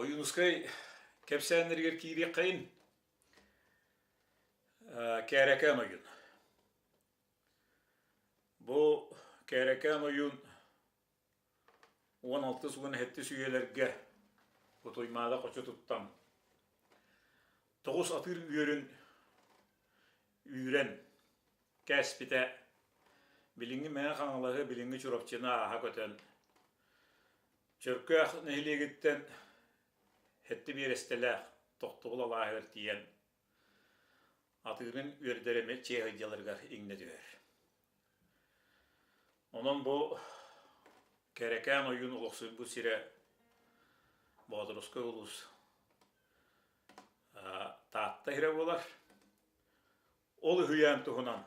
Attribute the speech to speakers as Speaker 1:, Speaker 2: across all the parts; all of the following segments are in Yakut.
Speaker 1: Ойуунускай кэпсээннэригэр киириэххэйин Кээрэкээн ойуун. Бу Кээрэкээн ойуун 16 17 үйэлэргэ Кутуймаада хочотуттан тоҕус атыыр үөрүн үүрэн кээспитэ билиҥҥи Мэҥэ Хаҥалаһы, билиҥҥи Чурапчыны ааһа көтөн Чөркөөх нэһилиэгиттэн сэттэ биэрэстэлээх Тохтобул алааһыгар тиийэн атыырын үөрдэрэ эмиэ чиэһыйдьаларыгар иҥнэ түһэр. Онон бу Кэрэкээн ойуун олохсуйбут сирэ Боотурускай улуус Таатта сирэ буолар. Ол үһүйээн туһунан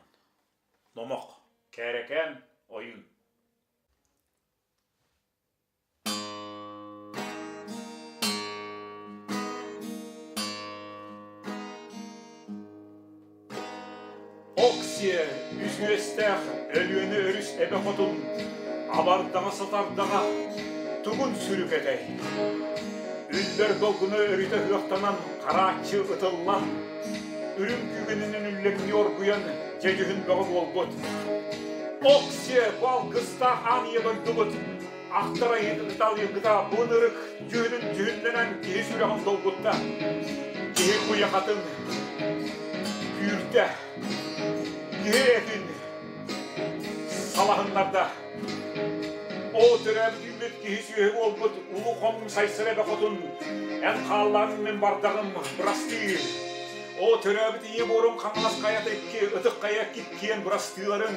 Speaker 1: номох Кээрэкээн ойуун. Оксиэ үс үөстээх Өлүөнэ өрүс эбэ хотун абардаҕа-сатардаҕа тугун сүрүкэтэй? Үллэр долгуна өрүтэ ыһыахтанан харааччы ытыллан, үрүҥ күүгэнинэн үллэҥнии оргуйан дьэ дьүһүн бөҕө буолбут. Оксиэ бу алгыстаах аан ийэ дойдубут Ахтар айыытыгыта бу ынырык дьүһүнүн дьүһүннэнэн киһи сүрэҕин долгутта, киһи куйахатын күүртэ, киһи этин салаһыннарда. Ол төрөөбүт үүммүт киһи сүөһү буолбут улуу хомун сайсар эбэ хотун эн хааллаатыҥ мин бардаҕым бырастыы. О төрөөбүт ийэ буорум Хаҥалас хайата икки, ытык хайа иккиэн бырастыыларын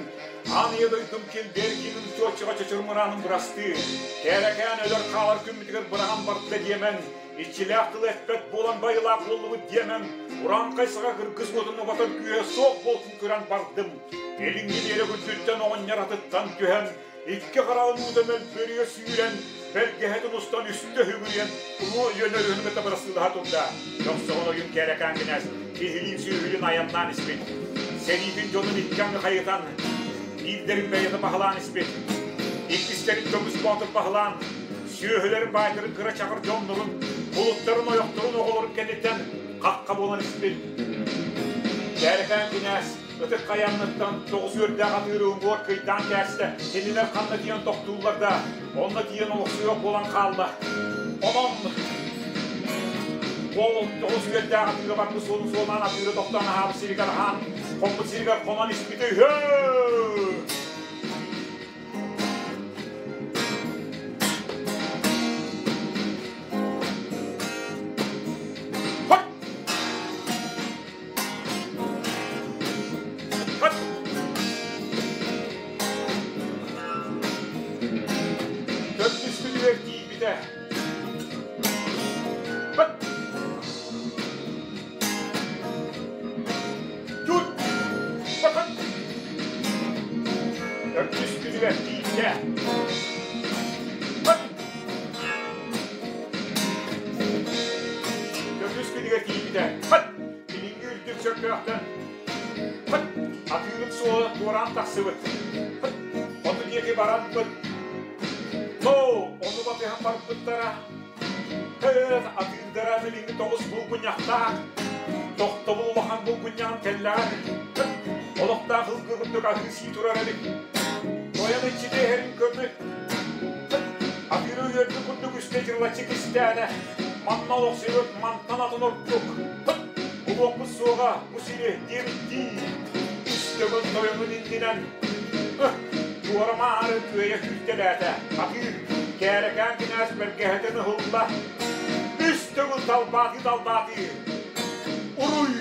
Speaker 1: Аан ийэ дойдум килбиэр киинин чуоччаҕа чочур мыраанын бырастыы, кээрэкээн өлөр хаалар күммүтүгэр быраҕан барда диэмэҥ, иччилээх тылы эппэт буолан байылаах буоллубут диэмэҥ, урааҥхай саҕа кыргыс уотун убатар күүһэ суох буолтун көрөн бардым. Илиҥҥи биэрэк үрдүттэн оҕонньор атыттан түһэн, икки хараҕын уута мөлбөрүйэ сүүрэн, бэргэһэтин устан үстэ үһүгүрүйэн, улуу Өлүөнэ өрүһүн кытта бырастыылаһа турда. Дьохсоҕон ойуун Кээрэкээн кинээс киһилиин сүөһүлүүн айаннаан испит. Сэриитин дьонун икки аҥы хайытан, биирдэрин бэйэтэ баһылаан испит. Иккистэрин көмүс боотур баһылаан, сүөһүлэрин баайдарын кыра чаҕыр дьоннорун, кулуттарын, ойохторун, оҕолорун кэнниттэн хахха буолан испит. Кээрэкээн кинээс Ытык хайа анныттан тоҕус үөрдээх атыыры уҥуор кыйдаан кээстэ, кинилэр ханна тиийэн тохтууллар да, онно тиийэн олохсуйуох буолан хаалла. Онон ол тоҕус үөрдээх атыыра барбыт суолун суолаан атыыра тохтоон аһаабыт сиригэр аһаан, хоммут сиригэр хонон испитэ үһү. Төрдүс күнүгэр тиийбитэ. Тут! Төрдүс күнүгэр тиийбитэ. Төрдүс күнүгэр тиийбитэ. Билиҥҥи үрдүк чөркөөхтөн атыырын суола туораан тахсыбыт. Хоту диэки бараммыт. Тоо, ону батыһан барбыттара. Атыырдара билиҥҥи тоҕус булгунньахтаах. Тохтобул улахан булгунньаҕын кэллэҕэр олохтоох ылгы курдук аһыы сии турар эбит. Тойон иччитэ иһэрин көрбүт. Атыыры үөрбүт курдук үстэ дьырылаччы кистээнэ. Манна олохсуйбут мантан атын ордук. Булуохпут суоҕа бу сири диэбиттии. Үс төгүл тойонун иннинэн туора-маары күөйэ күүртэлээтэ. Атыыр, Кээрэкээн кинээс бэргэһэтин ыһылла. Үс төгүл талбаатыы-талбаатыы. Уруй!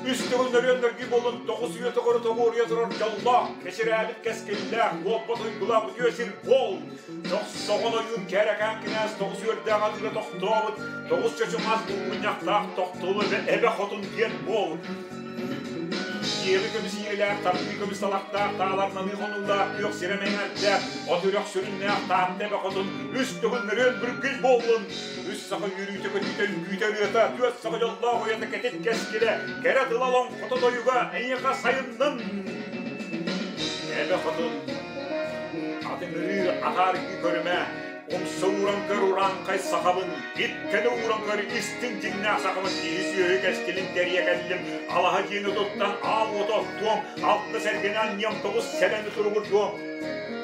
Speaker 1: Үс төгүл нөрүөн нөргүй буолун тоҕус үйэ тухары тоҕуоруйа турар дьоллоох, кэчирээбит кэскиллээх, буолбат уйгулаах үтүө сир буол! Дьохсоҕон ойуун Кээрэкээн кинээс тоҕус үөрдээх атыыра тохтообут, тоҕус чочумаас булгунньахтаах тохтолу эбэ хотун диэн буол. Киэби көмүс иирэлээх, тардыы көмүс талахтаах, таалар наныы хонуулаах, күөх сирэ мэҥэрдээх, от үрэх сүрүннээх Таатта эбэ хотун үс төгүл нөрүөн бүргүй буоллун! Үс саха үөрүүтэ-көтүүтэ, үҥкүүтэ ырыата, түөрт саха дьоллоох уйата кэтит кэскилэ, кэрэ тыла олоҥхото тойуга эйиэхэ сайыннын! Эбэ хотун Атыҥырыы, атааргыы көрүмэ. Умса ууран көр урааҥхай сахабын, иттэнэ ууран көр истиҥ дьиҥнээх сахабын киһи сүөһү кэскилин кэрийэ кэллим, алаһа дьиэни туттан аал уоту оттуом, алта сэргэни анньыам, тоҕус сэлэни туругурдуом.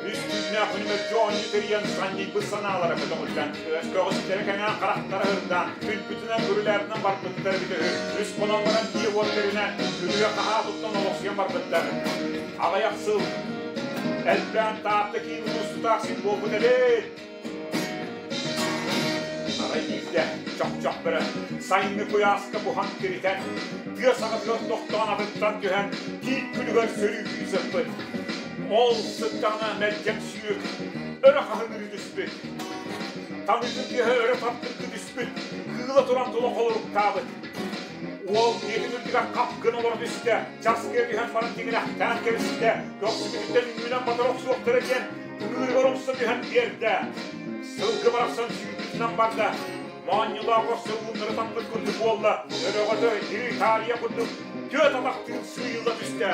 Speaker 1: Үс түүннээх күнүмэччи оонньуу тэрийэн санньыйбыт санаалара көтөҕүллэн, көҕүстэрэ кэҥээн харахтара ырдаан, күлбүтүнэн күрүлээтинэн барбыттар эбитэ үһү. Үс хонон баран дьиэ уот тэринэн, күрүө хаһаа туттан олохсуйан барбыттар. Аҕыйах сыл элбээн Таатта киин улуустаах сир буолбут эбит. Арай биирдэ чох-чох бөрө сайыҥҥы куйааска буһан тиритэн, тыа саҕатыгар тохтоон атыттан түһэн, тиит күлүгэр сөрүүкүү сыппыт. Ол сыттаҕына мэлдьэҥ сүүрүк өрө хаһыҥырыы түспүт. Таныытын тыаһа өрө тардыргыы түспүт, кыыла туран тула холоруктаабыт. Уол дьиэтин үрдүгэр хап гына олоро түстэ, часкыйа түһэн баран тиҥилэхтээн кэбистэ, көхсүбүтүттэн үҥүүнэн батара охсуохтара диэн ыҥыырыгар умса түһэн биэрдэ. Сылгы барахсан сүүрбүтүнэн барда, моонньулаах охсор ууннары таппыт курдук буолла, өрөҕөтө дьири таарыйа курдук түөрт атахтыын сыыйылла түстэ.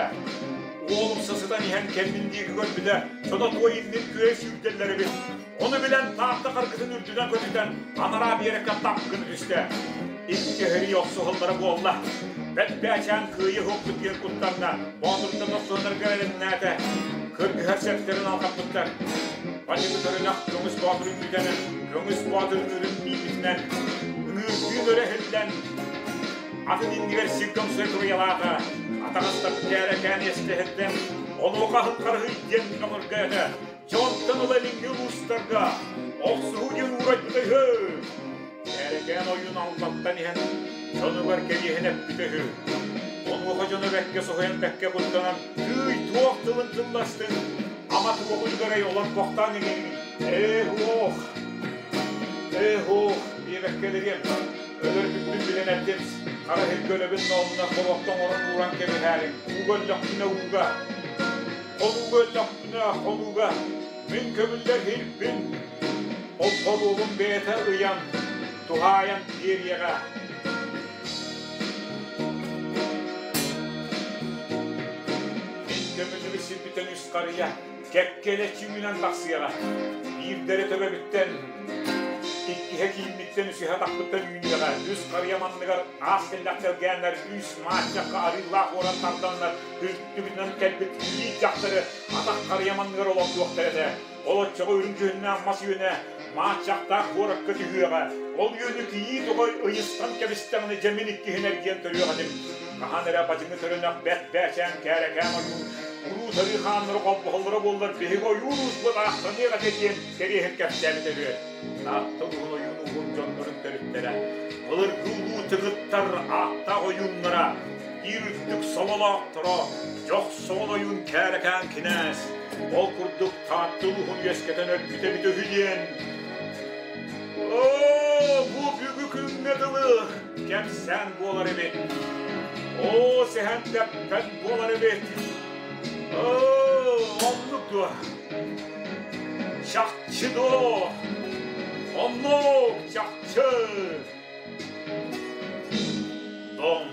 Speaker 1: Уол умса сытан иһэн кэннин диэки көрбүтэ, соно туой иннин күөйэ сүүрдэллэр эбит. Ону билэн Таатта харгытын үрдүнэн көтүтэн анараа биэрэккэ тап гына түстэ. Икки өһөрүү охсуһаллара буолла. Бэт-бээчээн кыайыы уһукпут диэн куттанна, Боотуртан охсуһаннарга эрэннээтэ. Кыргыһар сэптэрин алҕаппыттар. Бачыгы төрүнэх көҥүс боотурун бүтэнэн, көҥүс боотур ыҥыырын мииммитинэн, ыҥыырдыын өрө иһиллэн, атын иннигэр сир көмсө туруйалаата. Атаҕастаппыт кээрэкээн иэстэһиттэн, онуоха аһын-харыһый диэн мөҕүргээтэ. Дьонтон ыла илиҥҥи улуустарга охсуһуу диэн уурайбыта үһү. Кээрэкээн ойуун аллаттан иһэн дьонугар кэриэһин эппитэ үһү. Онуоха дьоно бэккэ соһуйан бэккэ куттанан, «Тыый, туох тылын тылластыҥ? Ама туох үлүгэрэй олорбохтоон иҥиҥ? Ээх уох, ээх уох» диэбэккэ өлөрбүппүн билэн эттим, хара сиргэ өлөбүн да онно хоботто оҥорон ууран кэбиһээриҥ, ууга өллөхпүнэ ууга, хонууга өллөхпүнэ хонууга, мин көмүллэр иһиппин, ол хоруобум бэйэтэ ыйан, туһаайан биэриэҕэ. Мин көмүллүбүт сирбиттэн үс харыйа кэккэлэччи үүнэн тахсыаҕа. Биирдэрэ төбөбүттэн, иккиһэ кииммиттэн, үсүһэ атахпыттан үүнүөҕэ. Үс харыйа манныгар аас кэллэх тэлгээннэр үс мааччахха арыылаах уоран тарданнар үрдүбүтүнэн кэлбит илии дьахтары атах харыйа манныгар олордуохтара этэ. Ол оччоҕо үрүҥ дьүһүннээх мас үөнэ мааччахтаах куоракка түһүөҕэ. Ол үөнү кийиит оҕо ыйыстан кэбистэҕинэ дьэ мин иккиһин эргийэн көрүөх этим. Хаһан эрэ бадьыҥы төрөнөх бэрт бээчээн кээрэкээн ойуун уруу сарыы хааннары холбоһоллоро буоллар биһиги ойуун ууспут аахтаныах этэ диэн кэриэһин кэпсээбитэ үһү. Таатта улууһун ойуун ууһун дьоннорун төрүттэрэ, былыргы улуу тыгыттар ааттаах ойууннара, биир үрдүк сололоохторо Дьохсоҕон ойуун Кээрэкээн кинээс, ол курдук Таатта улууһун үөскэтэн өлбүтэ эбитэ үһү диэн Оо, бу бүгү күҥҥэ дылы кэпсээн буолар эбит. Оо, сэһэн тэппэт буолар эбит. Оо, оннук дуо? Чахчы дуо? Оннук чахчы. Дом.